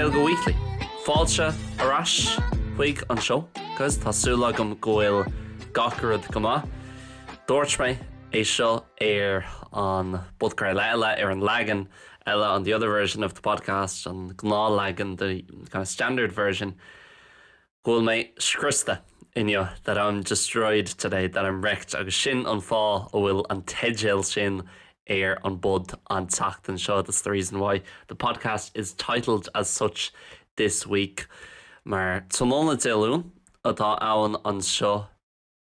Gaeilge Weekly. Fáilte ar ais chuig an seó agus tá súil agam go bhfuil gach rud go maith. Dúirt mé é seo ar an bpodchraoladh eile, ar an leagan eile, on the other version of the podcast, an gnáthleagan, the kind of standard version, go bhfuil mé scriosta inniu, that I'm destroyed today, that I'm wrecked agus sin an fáth a bhfuil an teideal sin ar an bpod an tseachtain seo, that's the reason why the podcast is titled as such this week mar tráthnóna Dé Luain atá ann anseo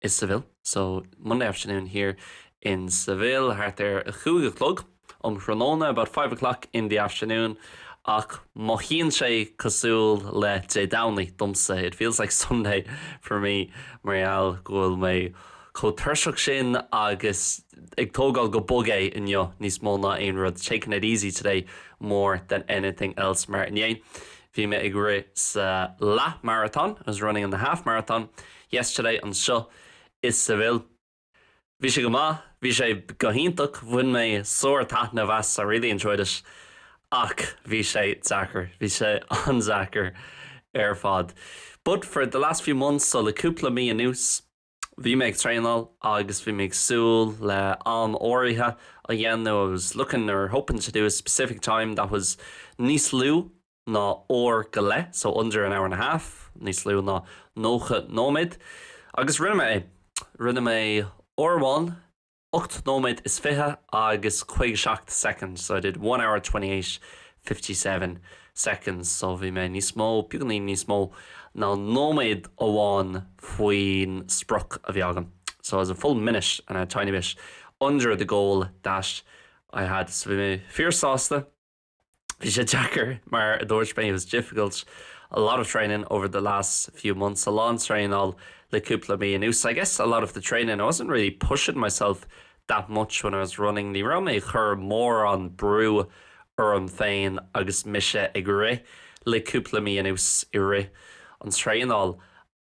i Seville, so Monday afternoon here in Seville, thart ar a chúig a chlog um thráthnóna, about 5 o'clock in the afternoon, ach mothaíonn sé cosúil le Dé Domhnaigh domsa, it feels like Sunday for me, mar gheall go bhfuil mé chomh tuirseach sin agus ag tógáil go bog é inniu níos mó ná aon rud, taking it easy today more than anything else mar inné bhí mé ag rith sa leath marathon, I was running in the half marathon yesterday anseo i Seville. Bhí sé go maith, bhí sé go hiontach, bhain mé sár-taitneamh as, I really enjoyed it, ach bhí sé deacair, bhí sé an-deacair ar fad. But for the last few months, so le cúpla mí anuas, bhí mé ag traenáil agus bhí mé ag súil le am áirithe a dhéanamh, I was looking or hoping to do a specific time that was níos lú ná uair go leith, so under an hour and a half, níos lú ná 90 nóiméad. Agus rinne mé é. Rinne mé uair amháin, 8 nóiméad is 20 agus 57 soicind, so I did 1 hour 28 57 seconds, so bhí mé níos mó, beagáinín níos mó ná nóiméad amháin faoin sprioc a bhí agam. So I was a full minute and a tiny bit under the goal that I had. So bhí mé fíor-sásta. Bhí sé deacair mar a dúirt mé, it was difficult. A lot of training over the last few months, a lán traenáil le cúpla mí anuas. I guess a lot of the training, I wasn't really pushing myself that much when I was running. Ní raibh mé ag cur mórán brú orm féin agus mise ag rith le cúpla mí anuas i rith an traenáil.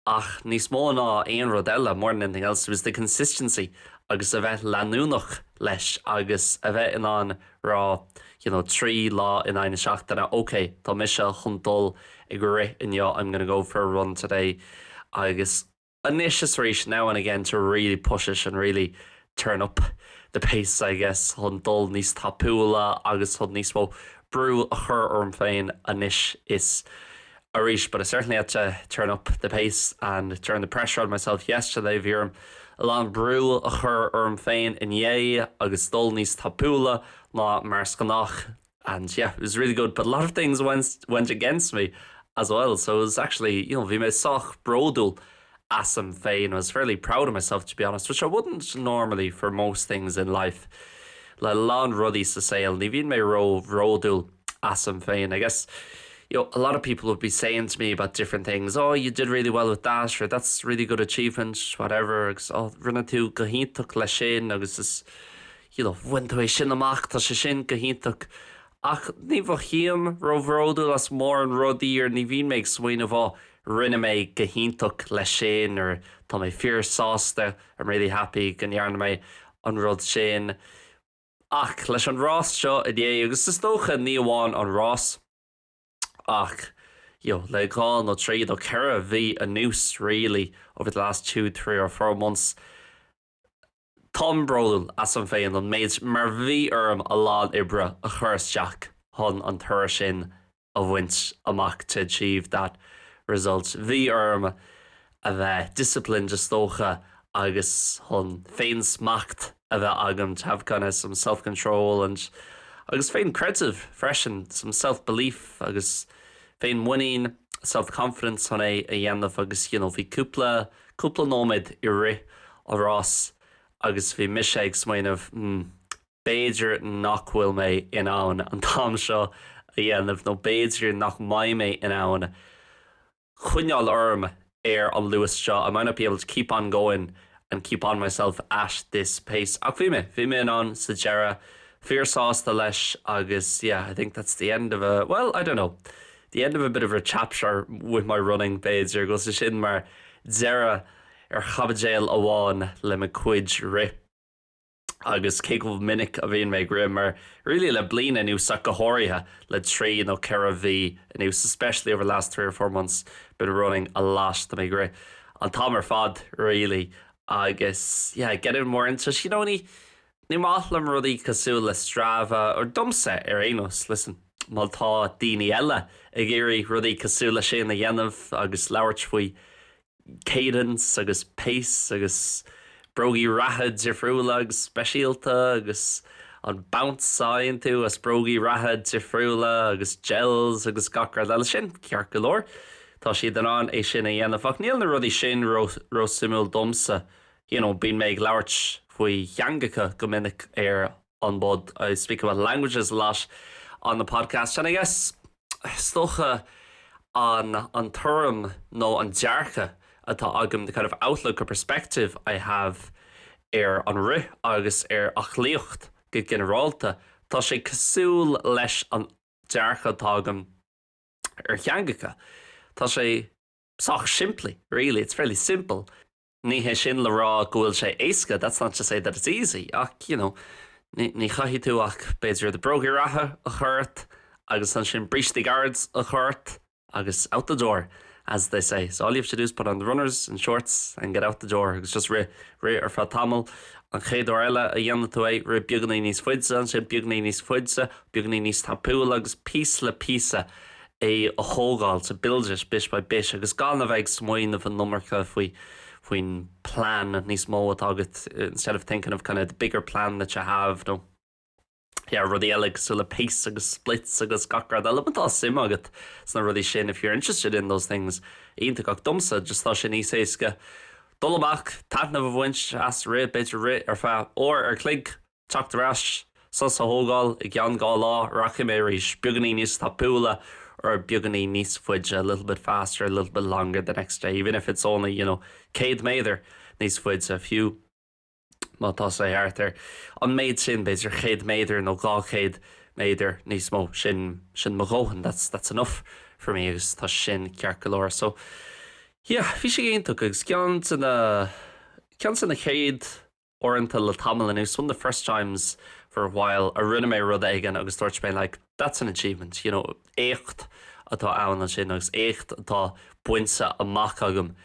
Ach níos mó ná aon rud eile, more than anything else, it was the consistency agus a bheith leanúnach leis agus a bheith in ann rá you know 3 lá in aghaidh na seachtaine ok tá mise chun dul ag rith inniu, I'm gonna go for a run today agus anois is arís now and again to really push it and really turn up the pace I guess chun dul níos tapúla agus chun níos mó brú a chur orm féin anois is arís. But I certainly had to turn up the pace and turn the pressure on myself yesterday bhí orm a lán brú a chur orm féin inné agus dul níos tapúla ná mar is gnách and yeah, it was really good but a lot of things went, went against me as well so it was actually, you know, bhí mé sách bródúil asam féin. I was fairly proud of myself to be honest, which I wouldn't normally for most things in life. Le lán rudaí sa saol, ní bhíonn mé ró-bhródúil asam féin. I guess a lot of people would be saying to me about different things, oh you did really well with that or that's really good achievement, whatever, agus oh rinne tú go hiontach leis sin agus is bhain tú é sin amach, tá sé sin go hiontach. Ach ní mhothaím ró-bhródúil as mórán rudaí or ní bhíonn mé ag smaoineamh oh rinne mé go hiontach leis sin or tá mé fíor-sásta, I'm really happy go ndearna mé an rud sin. Ach leis an rás seo inné, agus is dócha ní amháin an rás ach le dhá nó trí nó ceithre mhí anuas really over the last two, three or four months, táim bródúil asam féin an méid mar bhí orm a lán oibre a chur isteach chun an toradh sin a bhaint amach to achieve that result. Bhí orm a bheith disciplined is dócha agus chun féinsmacht a bheith agam to have kind of some self-control and agus féinchreideamh freisin, some self-belief agus féinmhuinín, self-confidence chun é a dhéanamh agus you know bhí cúpla cúpla nóiméad i rith an rás agus bhí mise ag smaoineamh hmm b'fhéidir nach bhfuil mé in ann an t-am seo a dhéanamh nó b'fhéidir nach mbeidh mé in ann coinneáil orm ar an luas seo, I might not be able to keep on going and keep on myself at this pace. Ach bhí mé, bhí mé in ann sa deireadh, fíorshásta leis agus yeah, I think that's the end of a, well, I don't know, the end of a bit of a chapter with my running b'fhéidir, go bhfuil sé sin mar deireadh ar chaibidil amháin le mo chuid rith. Agus cé chomh minic a bhíonn mé ag rith, mar really le bliain anuas ach go háirithe le 3 nó 4 mhí anuas, especially over the last 3 or 4 months, been running a lot, tá mé ag rith an t-am ar fad really agus yeah, getting more into it, you know, ní ní maith liom rudaí cosúil le Strava, or domsa ar aon nós, listen, má tá daoine eile ag iarraidh rudaí cosúil leis sin a dhéanamh agus labhairt faoi cadence agus pace agus brógaí reatha difriúla agus speisialta agus an bounce a fhaigheann tú as brógaí reatha difriúla agus gels agus gach rud eile sin, ceart go leor, tá siad in ann é sin a dhéanamh ach níl na rudaí sin ró-suimiúil domsa, you know, bíonn mé ag labhairt faoi theangacha go minic ar an bpod, I speak about languages a lot on the podcast and I guess is dócha an an tuairim nó an dearcadh atá agam, the kind of outlook or perspective I have ar an rith agus ar aclaíocht go ginearálta, tá sé cosúil leis an dearcadh atá agam ar theangacha. Tá sé sách simplí, really, it's fairly simple. Ní hé sin le rá go bhfuil sé éasca, that's not to say that it's easy, ach, you know, ní chaithfidh tú ach b'fhéidir do bhrógaí reatha a chur ort agus ansin brístí gairid a chur ort agus out the door, as they say. So all you have to do is put on the runners and shorts and get out the door agus just rith, rith ar feadh tamaill. An chéad uair eile a dhéanann tú é, rith beagáinín níos faide, ansin beagáinín níos faide, beagáinín níos tapúla agus píosa le píosa é a thógáil, to build it bit by bit, agus gan a bheith ag smaoineamh an iomarca faoi faoin plean níos mó atá agat, instead of thinking of kind of the bigger plan that you have, nó yeah, rudaí eile cosúil le pace agus splits agus gach rud eile, má tá suim agat sna rudaí sin, if you're interested in those things, iontach, ach domsa, just tá sé níos éasca dul amach, taitneamh a bhaint as rith, b'fhéidir rith ar feadh uair ar chloig, Teacht ar ais, sos a thógáil, i gceann 2 lá, rachaidh mé arís, beagáinín níos tapúla or beagáinín níos faide, a little bit faster, a little bit longer the next day, even if it's only, you know, 100 méadar níos faide, fiú má tá sé thart ar an méid sin, b'fhéidir 100 méadar nó 200 méadar níos mó, sin, sin mo dhóthain, that's, that's enough for me agus tá sin ceart go leor. So, yeah, bhí sé iontach agus ceann de na, ceann de na chéad uaireanta le tamall anuas, one of the first times for a while a rinne mé rud éigin agus dúirt mé like that's an achievement, you know, éacht atá ann ansin agus éacht atá bainte amach agam,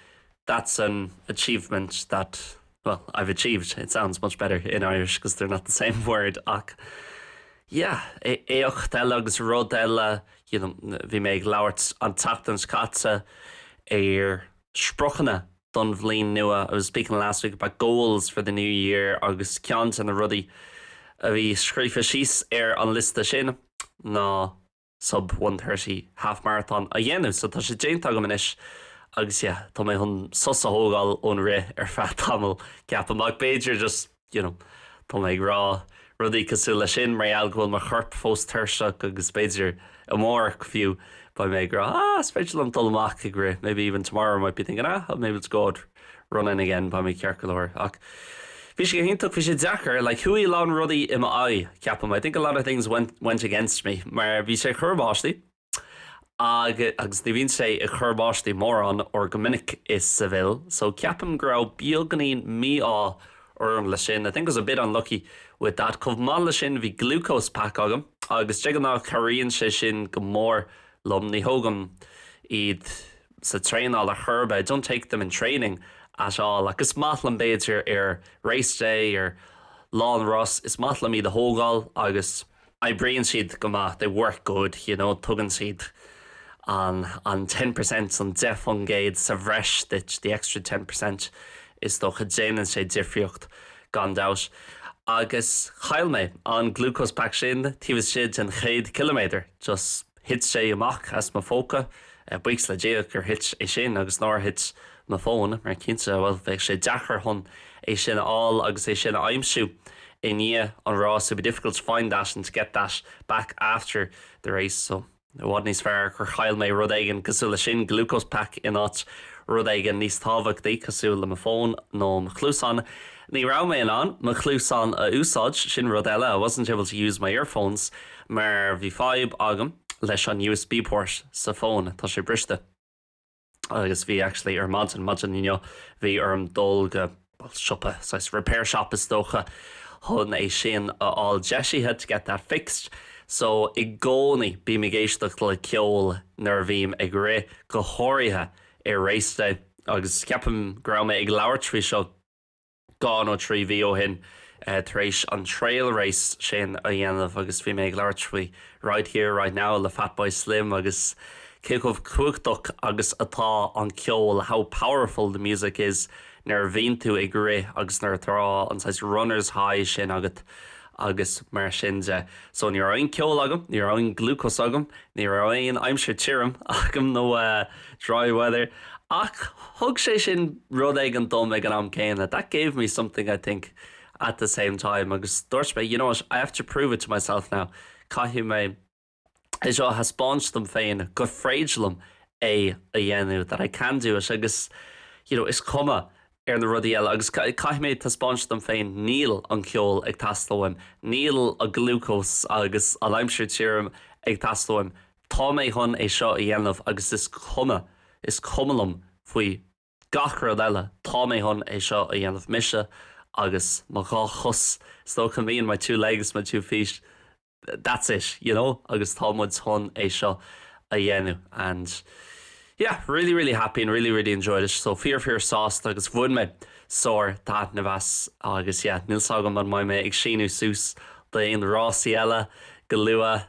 that's an achievement that, well, I've achieved, it sounds much better in Irish because they're not the same word ach yeah, éacht eile agus rud eile, you know, bhí mé ag labhairt an tseachtain seo caite ar spriocanna don bhliain nua, I was speaking last week about goals for the new year agus ceann de na rudaí a bhí scríofa síos ar an liosta sin ná sub 1:30 half marathon a dhéanamh. So tá sé déanta agam anois agus yeah, tá mé chun sos a thógáil ón rith ar feadh tamaill, ceapaim, ach b'fhéidir just you know, tá mé ag rá rudaí cosúil leis sin mar gheall go bhfuil mo chorp fós tuirseach agus b'fhéidir amárach fiú beidh mé ag rá ah, is féidir liom dul amach ag rith, maybe even tomorrow I might be thinking ah, I'll be able to go out running again, beidh mé ceart go leor. Ach bhí sé go hiontach, bhí sé deacair, like chuaigh a lán rudaí i m'aghaidh, ceapaim, I think a lot of things went, went against me mar bhí sé ag cur báistí, agus ní bhíonn sé ag cur báistí mórán or go minic i Seville, so ceapaim go raibh beagáinín mí-ádh orm leis sin, I think I was a bit unlucky with that. Chomh maith leis sin bhí glucose pack agam agus de ghnáth cabhraíonn sé sin go mór liom, ní thógaim iad sa traenáil ar chor ar bith, I don't take them in training at all, ach is maith liom b'fhéidir ar race day, ar lá an ráis, is maith liom iad a thógáil agus. Oibríonn siad go maith, they work good, you know, tugann siad an an 10%, an 10% sa bhreis duit, the extra 10%, is dócha, déanann sé difríocht gan dabht. Agus chaill mé an glucose pack sin taobh istigh den chéad ciliméadar, just thit sé amach as mo phóca, buíochas le Dia gur thit é sin agus nár thit mo fón, mar cinnte, bhuel, bheadh sé deacair chun é sin a fháil agus é sin a aimsiú i ndiaidh an rás, it'd be difficult to find that and to get that back after the race, so i bhfad níos fearr gur chaill mé rud éigin cosúil leis sin, glucose pack in áit rud éigin níos tábhachtaí cosúil le mo fón nó mo chluasáin. Ní raibh mé in ann mo chluasáin a úsáid, sin rud eile, I wasn't able to use my earphones mar bhí fadhb agam leis an USB port sa fón, tá sé briste. Agus bhí actually ar maidin, maidin inniu, bhí orm dul go, bhuel, siopa, saghas repair shop is dócha, chun é sin a fháil deisithe, to get that fixed. So i gcónaí bím ag éisteacht le ceol nuair a bhím ag rith, go háirithe ar race day agus ceapaim go raibh mé ag labhairt faoi seo 2 nó 3 mhí ó shin tar éis an trail race sin a dhéanamh agus bhí mé ag labhairt faoi Right Here Right Now le Fatboy Slim agus cé chomh cumhachtach agus atá an ceol, how powerful the music is nuair a bhíonn tú ag rith agus nuair atá an saghas runner's high sin agat agus mar sin de. So ní raibh aon ceol agam, ní raibh aon glúcós agam, ní raibh aon aimsir tirim agam no dry weather ach thug sé sin rud éigin dom ag an am céanna, that gave me something I think at the same time agus dúirt mé you know what, I have to prove it to myself now, caithfidh mé é seo a thaispeáint dom féin gur féidir liom é a dhéanamh, that I can do it agus you know is cuma ar na rudaí eile agus caithfidh mé taispeáint dom féin níl an ceol ag teastáil uaim, níl an glúcós agus an aimsir tirim ag teastáil uaim, tá mé chun é seo a dhéanamh agus is cuma, is cuma liom faoi gach rud eile, tá mé chun é seo a dhéanamh, mise agus mo dhá chos, is dócha, me and my two legs, my two feet. that's it, you know, agus tá muid chun é seo a dhéanamh and yeah, really really happy and really really enjoyed it so fíor fíor sásta agus bhain mé sár taitneamh as agus yeah, níl 's agam an mbeidh mé ag síniú suas d'aon rásaí eile go luath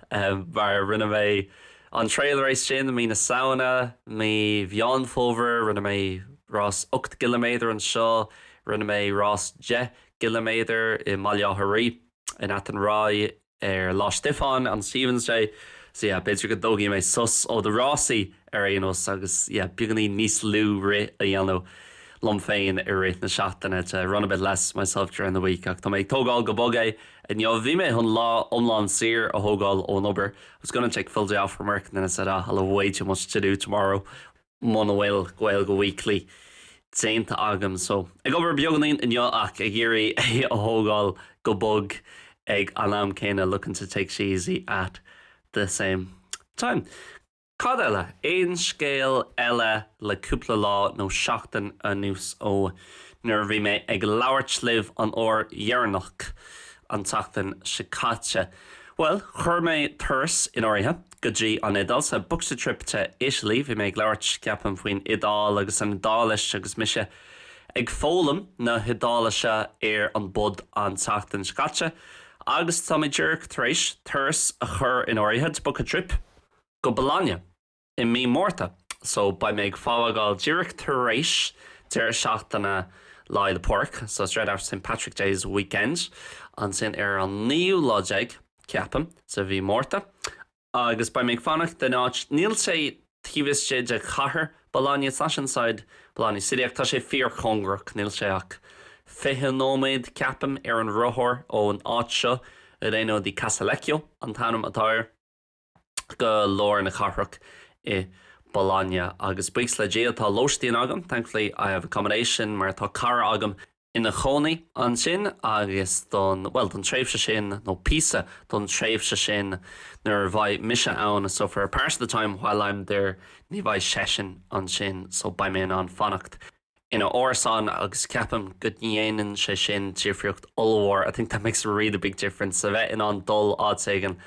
mar rinne mé an trail race sin i mí na Samhna, mí Mheán Fómhair, rinne mé rás 8 gciliméadar anseo, rinne mé rás 10 gciliméadar i mBaile Átha Rí. in Athenry ar Lá Stiofáin, on Stephen's Day. So yeah, b'fhéidir go dtógfaidh mé sos ó na rásaí ar aon nós agus yeah, beagáinín níos lú rith a dhéanamh liom féin i rith na seachtaine to run a bit less myself during the week ach tá mé ag tógáil go bog é inniu. Bhí mé chun lá iomlán saor a thógáil ón obair. I was gonna take full day off from work and then I said ah, I'll have way too much to do tomorrow. muna bhfuil Gaeilge Weekly déanta agam. So, ag obair beagáinín inniu ach ag iarraidh é a thógáil go bog ag an am céanna, looking to take it easy at the same time. Cad eile? Aon scéal eile le cúpla lá nó seachtain anuas ó nuair a bhí mé ag labhairt libh an uair dheireanach an tseachtain seo caite? Bhuel, chuir mé turas in áirithe go dtí an Iodáil, so I booked a trip to Italy. Bhí mé ag labhairt, ceapaim, faoin Iodáil agus an Iodáilis agus mise ag foghlaim na hIodáilise ar an bpod an tseachtain seo caite. Agus tá mé díreach tar éis turas a chur in áirithe, to book a trip, go Bologna. i mí Márta so beidh mé ag fágáil díreach tar éis deireadh seachtaine Lá Fhéile Pádraig, so straight after St Patrick Day's weekend, ansin ar an naoú lá déag, ceapaim, sa mhí Márta. Agus beidh mé ag fanacht in áit, níl sé taobh istigh de chathair Bologna, it's not inside Bologna city, ach tá sé fíorchóngarach, níl sé ach 20 nóiméad, ceapaim, ar an rothar ón áit seo, Areno di Casalecchio an t-ainm atá air. go lár na cathrach i Bologna agus buíochas le Dia tá lóistín agam, thankfully I have accommodation, mar tá cara agam ina chónaí ansin agus don, bhuel, don tréimhse sin nó píosa don tréimhse sin nuair a bheidh mise ann, so for a part of the time while I'm there, ní bheidh seisean ansin so beidh mé in ann fanacht. ina árasán agus ceapaim go ndéanann sé sin difríocht ollmhór, I think that makes a really big difference, a bheith in ann dul áit éigin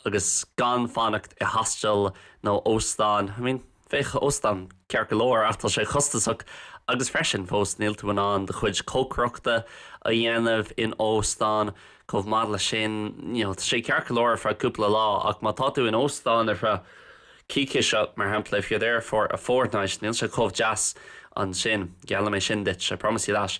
agus gan fanacht i hostel nó óstán, I mean bheadh óstán ceart go leor ach tá sé costasach agus freisin fós níl tú in ann do chuid cócaireachta a dhéanamh in óstán chomh maith leis sin, you know, tá sé ceart go leor ar feadh cúpla lá ach má tá tú in óstán ar feadh coicíse, mar shampla, if you're there for a fortnight, níl sé chomh deas ansin, geallaim é sin duit, I promise you that.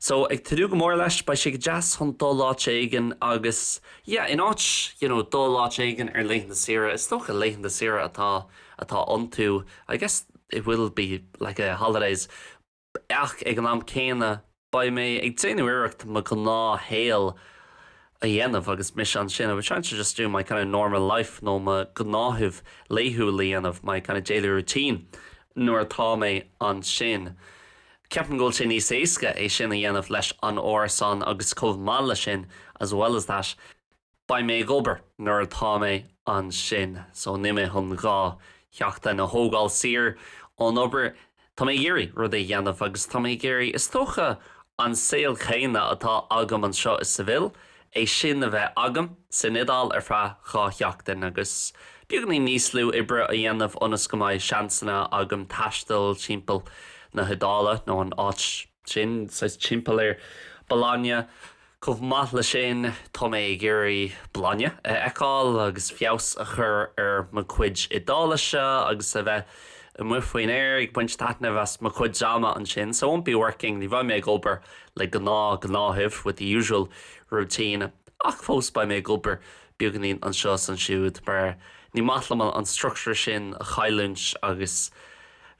So, ag tnúth go mór leis, beidh sé go deas chun dul áit éigin agus, yeah, in áit, you know, dul áit éigin ar laethanta saoire, is dócha laethanta saoire atá, atá iontu, I guess it will be like a holidays, Ach ag an am céanna, beidh mé ag déanamh iarracht mo ghnáthshaol a dhéanamh agus mise ansin, I'll be trying to just do my kind of normal life nó mo ghnáthamh laethúil a dhéanamh, my kind of daily routine, nuair atá mé ansin. Ceapaim go bhfuil sé níos éasca é sin a dhéanamh leis an árasán agus chomh maith leis sin, as well as that, Beidh mé ag obair nuair atá mé ansin so níl mé chun 2 sheachtain a thógáil saor ón obair. Tá mé ag iarraidh rud a dhéanamh agus tá mé ag iarraidh, is dócha, an saol céanna atá agam anseo i Seville, é sin a bheith agam san Iodáil ar feadh 2 sheachtain agus beagáinín níos lú oibre a dhéanamh ionas go mbeidh seansanna agam taisteal timpeall na hIodáile nó an áit sin, saghas timpeall ar Bologna. Chomh maith leis sin, tá mé ag iarraidh Bologna a fheiceáil agus feabhas a chur ar mo chuid Iodáilise agus a bheith amuigh faoin aer ag baint taitneamh as mo chuid ama ansin. So I won't be working, ní bheidh mé ag obair le gnáth-ghnáthaimh, with the usual routine, ach fós beidh mé ag obair beagáinín anseo is ansiúd mar ní maith liom an struchtúr sin a chailliúint agus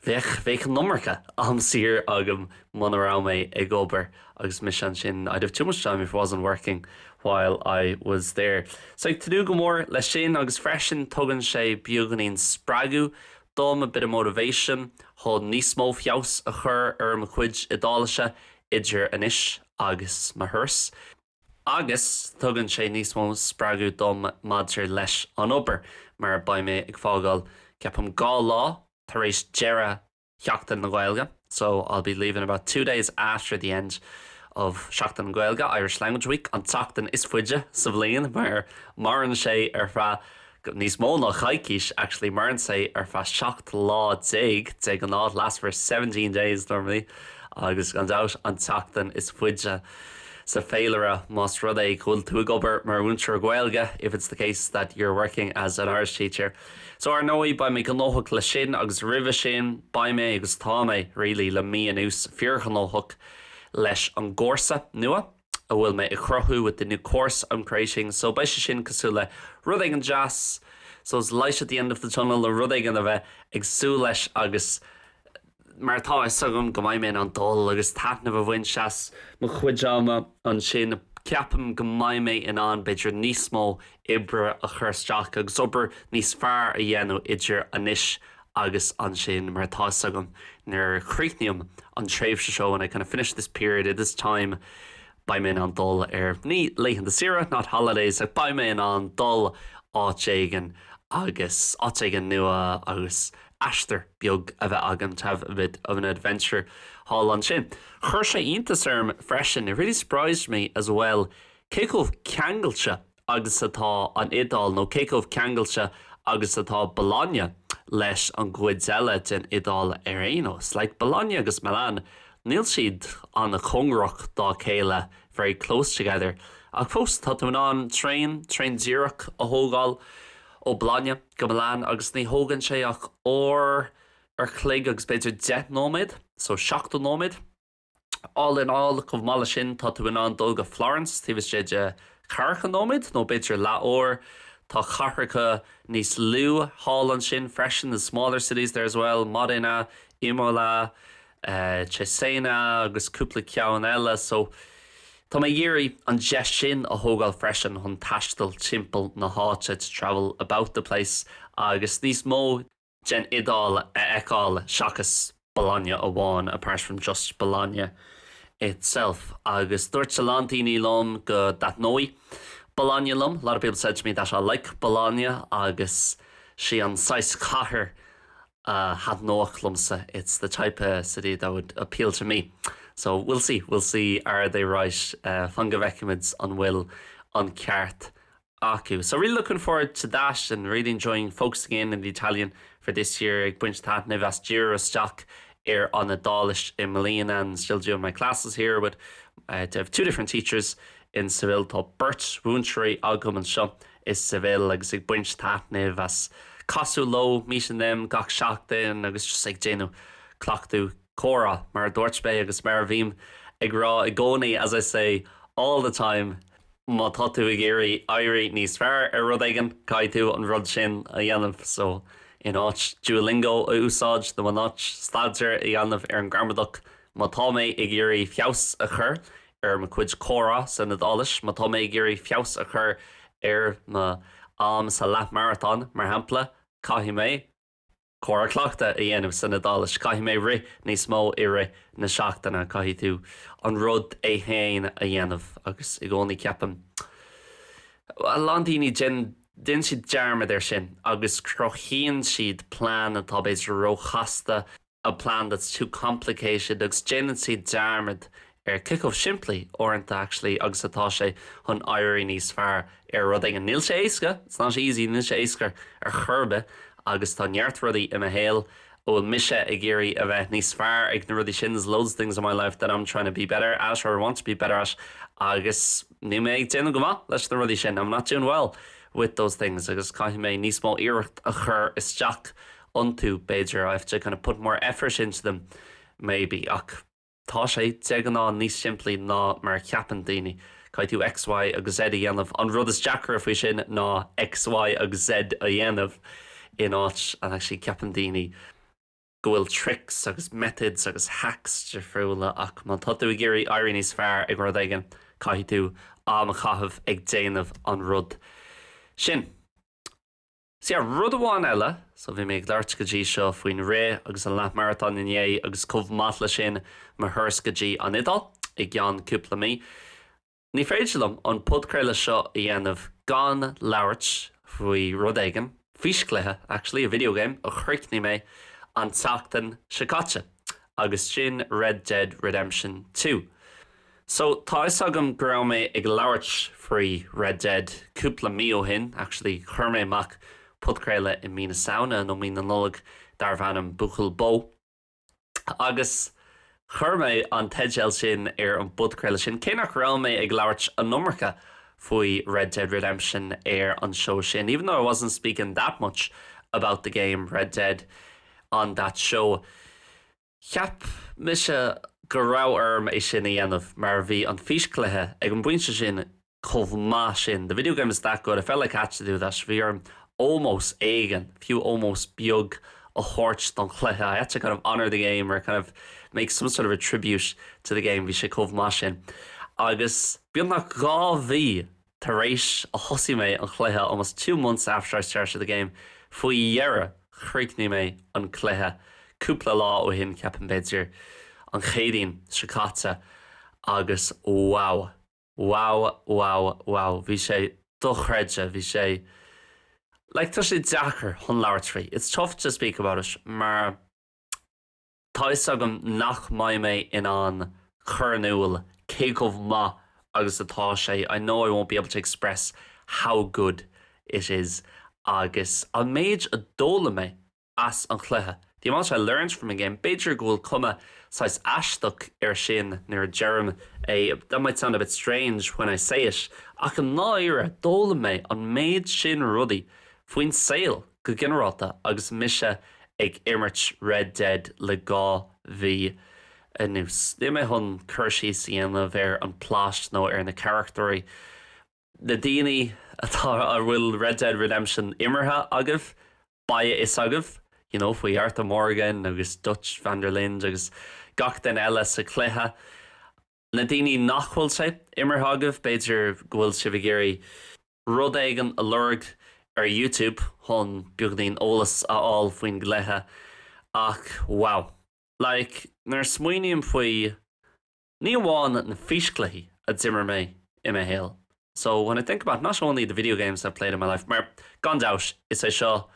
bheadh, bheadh an iomarca am saor agam muna raibh mé ag obair agus mise ansin, I'd have too much time if I wasn't working while I was there. So ag tnúth go mór leis sin agus freisin tugann sé beagáinín spreagadh dom, a bit of motivation, chun níos mó feabhas a chur ar mo chuid Iodáilise idir anois agus mo thuras. Agus tugann sé níos mó spreagadh dom maidir leis an obair mar beidh mé ag fágáil, ceapaim, 2 lá tar éis deireadh Sheachtain na Gaeilge, so I'll be leaving about 2 days after the end of Seachtain na Gaeilge, Irish Language Week, an tseachtain is faide sa bhliain mar maireann sé ar feadh níos mó ná coicís actually, maireann sé ar feadh 17 lá de ghnáth, lasts for 17 days normally, agus gan dabht an tseachtain is faide sa féilire más rud é go bhfuil tú ag obair mar mhúinteoir Gaeilge, if it's the case that you're working as an Irish teacher. So ar ndóigh beidh mé gnóthach leis sin agus roimhe sin beidh mé agus tá mé really le mí anuas fíorghnóthach leis an gcúrsa nua a bhfuil mé ag cruthú with the new course I'm creating so beidh sé sin cosúil le rud éigin deas so it's light at the end of the tunnel nó rud éigin a bheith ag súil leis agus mar tá a fhios agam go mbeidh mé in ann dul agus taitneamh a bhaint as mo chuid ama ansin, ceapaim go mbeidh mé in ann b'fhéidir níos mó oibre a chur isteach agus obair níos fearr a dhéanamh idir anois agus ansin mar tá a fhios agam nuair a chríochnaím an tréimhse seo, when I kind of finish this period at this time, beidh mé in ann dul ar, ní laethanta saoire, not holidays, ach beidh mé in ann dul áit éigin agus áit éigin nua agus aistear beag a bheith agam, to have a bit of an adventure thall ansin. Chuir sé iontas orm freisin, it really surprised me as well, cé chomh ceangailte agus atá an Iodáil nó cé chomh ceangailte agus atá Bologna leis an gcuid eile den Iodáil ar aon nós. Like Bologna agus Milan, níl siad an-chóngarach dá chéile, very close together, ach fós tá tú in ann traein, traein díreach a thógáil ó Bologna go Milan agus ní thógann sé ach uair an chloig agus b'fhéidir 10 nóiméad, so 70 nóiméad. All in all, chomh maith leis sin, tá tú in ann dul go Florence taobh istigh de cheathracha nóiméad nó b'fhéidir leathuair. Tá cathracha níos lú thall ansin freisin, the smaller cities there as well, Modena, Imola, Cesena agus cúpla ceann eile. So, tá mé ag iarraidh an deis sin a thógáil freisin chun taisteal timpeall na háite, to travel about the place, agus níos mó den Iodáil a fheiceáil seachas Bologna amháin, apart from just Bologna itself. Agus dúirt a lán daoine liom go dtaitneoidh Bologna liom, a lot of people said to me that I like Bologna agus sí an saghas cathair a thaitneodh liomsa, it's the type of city that would appeal to me. So we'll see, we'll see, are they right? Fan go bhfeicfimid an bhfuil an ceart acu. So really looking forward to that and really enjoying focusing in on the Italian for this year, ag baint taitnimh as díriú isteach ar an Iodáilis i mbliana and still doing my classes here with uh, to have two different teachers in Seville. Tá beirt mhúinteoirí agam anseo i Seville agus ag baint taitnimh as casadh leo, meeting them gach seachtain agus just ag déanamh cleachtadh comhrá mar a dúirt mé agus mar a bhím ag rá i gcónaí as I say all the time má tá tú ag iarraidh éirí níos fearr ar rud éigin caithfidh tú an rud sin a dhéanamh so in áit Duolingo a úsáid nó in áit staidéar a dhéanamh ar an gramadach má tá mé ag iarraidh feabhas a chur ar mo chuid comhrá san Iodáilis má tá mé ag iarraidh feabhas a chur ar mo am sa leathmharatón mar shampla caithfidh mé comhrá cleachtaidh a dhéanamh san Iodáilis. Caithfidh mé rith níos mó i rith na seachtaine. Caithfidh tú an rud é féin a dhéanamh agus i gcónaí ceapaim a lán daoine déanann siad dearmad air sin agus cruthaíonn siad plean atá b'fhéidir róchasta, a plan that's too complicated agus déanann siad dearmad. ar cé chomh simplí uaireanta actually agus atá sé chun éirí níos fearr ar rud éigin. Níl sé éasca, it's not easy, níl sé éasca ar chor ar bith agus tá neart rudaí i mo shaol a bhfuil mise ag iarraidh a bheith níos fearr ag na rudaí sin, there's loads of things in my life that I'm trying to be better at or I want to be better at agus níl mé ag déanamh go maith leis na rudaí sin, I'm not doing well with those things agus caithfidh mé níos mó iarracht a chur isteach iontu b'fhéidir, I have to kind of put more effort into them maybe ach tá sé de ghnáth níos simplí ná mar a cheapann daoine. Caithfidh tú X, Y agus Z a dhéanamh. An rud is deacra faoi sin ná X, Y agus Z a dhéanamh in áit and actually ceapann daoine go bhfuil tricks agus methods agus hacks difriúla ach má tá tú ag iarraidh éirí níos fearr ag rud éigin caithfidh tú am a chaitheamh ag déanamh an rud sin. Sea, rud amháin eile, so bhí mé ag labhairt go dtí seo faoin rith agus an leathmharatón inné agus chomh maith leis sin mo thuras go dtí an Iodáil i gceann cúpla mí. Ní féidir liom an podchraoladh seo a dhéanamh gan labhairt faoi rud éigin, físchluiche actually, a video game, a chríochnaigh mé an tseachtain seo caite agus sin Red Dead Redemption 2. So, tá fhios agam go raibh mé ag labhairt faoi Red Dead cúpla mí ó shin, actually chuir mé amach podchraoladh i mí na Samhna nó mí na Nollag darbh ainm Buachaill Bó agus chuir mé an teideal sin ar an bpodchraoladh sin, cé nach raibh mé ag labhairt an iomarca faoi Red Dead Redemption ar an seó sin, even though I wasn't speaking that much about the game Red Dead on that show. Cheap mise go raibh orm é sin a dhéanamh mar bhí an físchluiche ag an bpointe sin chomh maith sin, the video game is that good, I felt like I had to do that, bhí orm ómós éigin, fiú ómós beag a thabhairt don chluiche, I had to kind of honour the game or kind of make some sort of a tribute to the game, bhí sé chomh maith sin. Agus beagnach 2 mhí Tar éis a thosaigh mé an chluiche, almost 2 months after I started the game, faoi dheireadh chríochnaigh mé an cluiche cúpla lá ó shin, ceapaim b'fhéidir an Chéadaoin seo caite agus wow! Wow wow wow! Bhí sé dochreidte, bhí sé like tá sé deacair chun labhairt faoi, it's tough to speak about it mar Tá fhios agam nach mbeidh mé in ann cur in iúl cé chomh maith agus atá sé, I know I won't be able to express how good it is agus an méid a d'fhoghlaim mé as an chluiche, the amount I learned from the game, b'fhéidir go bhfuil cuma saghas aisteach air sin nuair a deirim é, that might sound a bit strange when I say it, ach i ndáiríre d'fhoghlaim mé an méid sin rudaí faoin saol. go ginearálta agus mise ag imirt Red Dead le 2 mhí anuas. Níl mé chun cur síos a dhéanamh ar an plot nó ar na carachtóirí. Na daoine atá a bhfuil Red Dead Redemption imeartha agaibh, beidh a fhios agaibh you know faoi Arthur Morgan agus Dutch van der Linde agus gach duine eile sa chluiche. Na daoine nach bhfuil sé imeartha agaibh, b'fhéidir go bhfuil sibh ag iarraidh rud éigin a lorg ar YouTube chun beagáinín eolas a fháil faoin gcluiche ach wow. Like, nuair a smaoiním faoi, ní amháin na físchluichí a d'imir mé i mo shaol, so when I think about not only the video games I've played in my life, mar gan dabht is é seo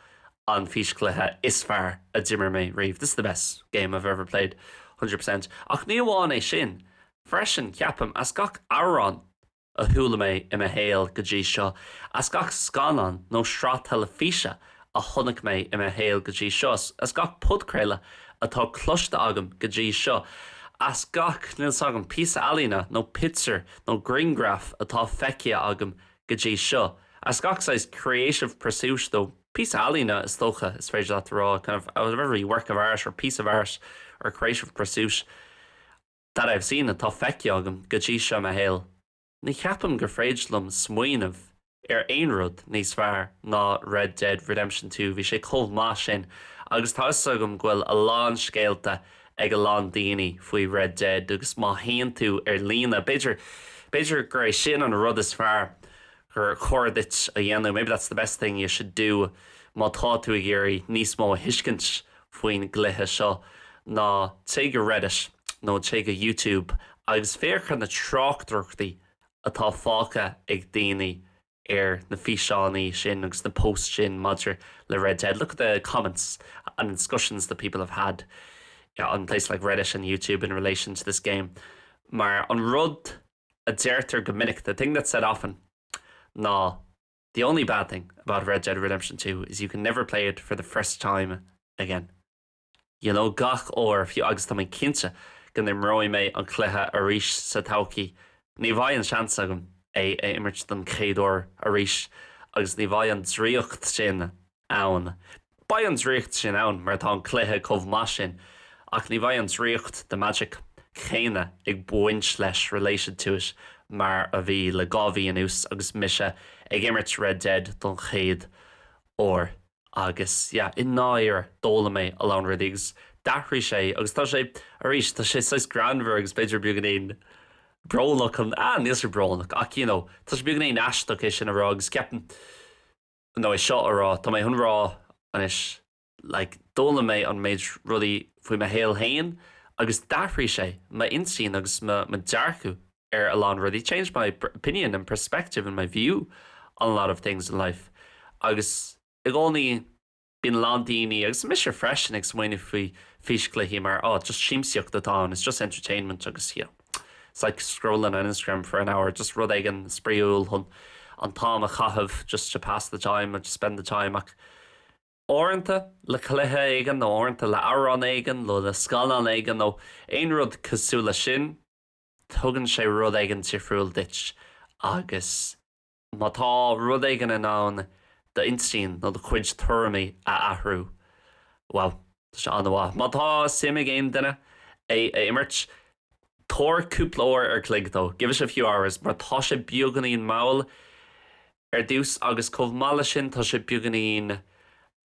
an físchluiche is fearr a d'imir mé riamh, this is the best game I've ever played, 100%, ach ní amháin é sin, freisin ceapaim as gach amhrán a chuala mé i mo shaol go dtí seo, as gach scannán nó sraith teilifíse a chonaic mé i mo shaol go dtí seo, as gach podchraoladh atá cloiste agam go dtí seo, as gach, níl 's agam, píosa ealaíne nó pictiúr nó grianghraf atá feicthe agam go dtí seo, as gach saghas creative pursuit nó píosa ealaíne is dócha is féidir leat a rá, kind of out of every work of art or piece of art or creative pursuit. that I've seen atá feicthe agam go dtí seo i mo shaol, ní cheapaim gur féidir liom smaoineamh ar aon rud níos fearr ná Red Dead Redemption 2, bhí sé chomh maith sin agus tá 'fhios agam go bhfuil a lán scéalta ag a lán daoine faoi Red Dead agus má théann tú ar líne, b'fhéidir, b'fhéidir gur é sin an rud is fearr gur chóir duit a dhéanamh, maybe that's the best thing you should do má tá tú ag iarraidh níos mó a thuiscint faoin gcluiche seo ná téigh go Reddit nó téigh go YouTube agus féach ar na tráchtaireachtaí atá fágtha ag daoine ar na físeáin sin agus na posts sin maidir le Red Dead. Look at the comments and discussions that people have had on places like Reddit and YouTube in relation to this game. Mar an rud a deirtear go minic, the thing that's said often, ná the only bad thing about Red Dead Redemption 2 is you can never play it for the first time again. You know, gach uair, fiú agus tá mé cinnte go n-imreoidh mé an cluiche arís sa todhchaí, ní bheidh an seans agam é a imirt don chéad uair arís agus ní bheidh an draíocht sin ann. Beidh an draíocht sin ann mar tá an cluiche chomh maith sin ach ní bheidh an draíocht, the magic, chéanna ag baint leis, related to it, mar a bhí le 2 mhí anuas agus mise ag imirt Red Dead don chéad uair. Agus yeah, i ndáiríre, d'fhoghlaim mé a lán rudaí agus d'athraigh sé agus tá sé, arís, tá sé saghas greannmhar agus b'fhéidir beagáinín brónach an, ah, níl sé brónach ach you know, tá sé beagáinín aisteach é sin a rá agus ceapaim, nó é seo a rá, tá mé chun rá anois, like, d'fhoghlaim mé an méid rudaí faoi mo shaol féin agus d'athraigh sé m'intinn agus mo dearcadh ar a lán rudaí, changed my opinion and perspective and my view on a lot of things in life agus i gcónaí bíonn a lán daoine, agus mise freisin, ag smaoineamh faoi físchluichí mar oh, just siamsaíocht atá ann, it's just entertainment agus you know, it's like scrolling on Instagram for an hour, just rud éigin spraíúil chun an t-am a chaitheamh, just to pass the time or to spend the time ach uaireanta le cluiche éigin nó uaireanta le amhrán éigin nó le scannán éigin nó aon rud cosúil leis sin, tugann sé rud éigin difriúil duit agus má tá rud éigin in ann d'intinn nó do chuid tuairimí a athrú, bhuel, tá sé an-mhaith. Má tá suim ag aon duine é a imirt, tabhair cúpla uair ar chloig dó, give it a few hours, mar tá sé beagáinín mall ar dtús agus chomh maith leis sin tá sé beagáinín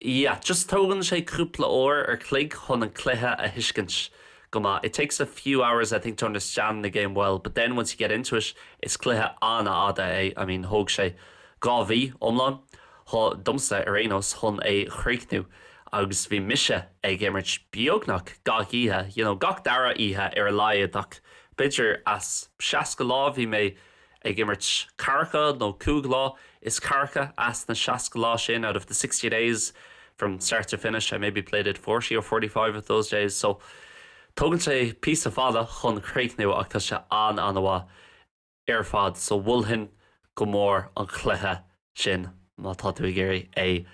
Yeah, just tógann sé cúpla uair ar chloig chun an cluiche a thuiscint go maith. It takes a few hours I think to understand the game well, but then once you get into it, is cluiche an-fhada é, I mean thóg sé 2 mhí iomlán domsa ar aon nós chun é chríochnú agus bhí mise ag imirt beagnach gach oíche, you know gach dara oíche ar a laghad ach b'fhéidir as 60 lá bhí mé ag imirt ceathracha nó cúig lá is ceathracha as na 60 lá sin, out of the 60 days from start to finish I maybe played it 40 or 45 of those days so tógann sé píosa fada chun críochnú ach tá sé an-an-mhaith ar fad so mholfainn go mór an cluiche sin má tá tú ag iarraidh é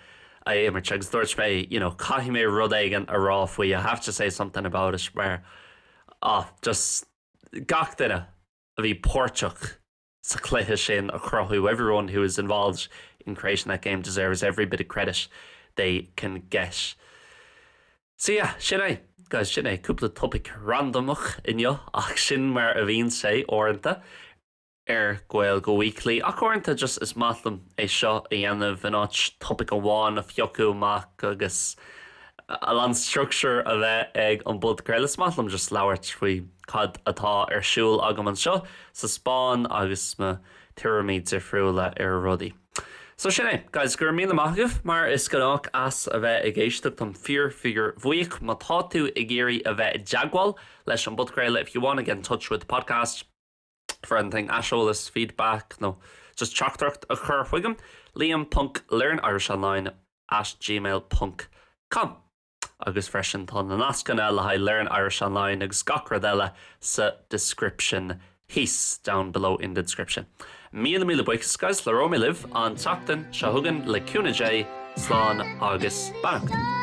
a imirt agus dúirt mé you know caithfidh mé rud éigin a rá faoi I have to say something about it mar ah just gach duine a bhí páirteach sa chluiche sin a chruthú, everyone who was involved in creating that game deserves every bit of credit they can get. So yeah, sin é, guys, sin é, cúpla topaic randamach inniu ach sin mar a bhíonn sé uaireanta ar Gaeilge Weekly ach uaireanta just is maith liom é seo a dhéanamh in áit topaic amháin a phiocadh amach agus a lán structure a bheith ag an bpodchraoladh. Is maith liom just labhairt faoi cad atá ar siúl agam anseo sa Spáinn agus mo tuairimí difriúla ar rudaí. So sin é, guys, go raibh míle maith agaibh mar is gnách as a bheith ag éisteacht. Táim fíor fíor bhuíoch. Má tá tú ag iarraidh a bheith i dteagmháil leis an bpodchraoladh, if you want to get in touch with the podcast, for anything, aiseolas, feedback nó just teachtaireacht a chur chugam, liam ponc learnirishonline at gmail ponc com Agus freisin tá na nascanna le haghaidh Learn Irish Online agus gach rud eile sa description thíos, down below in the description. Míle míle buíochas guys, labhróidh mé libh an tseachtain seo chugainn le cúnamh Dé, slán agus beannacht.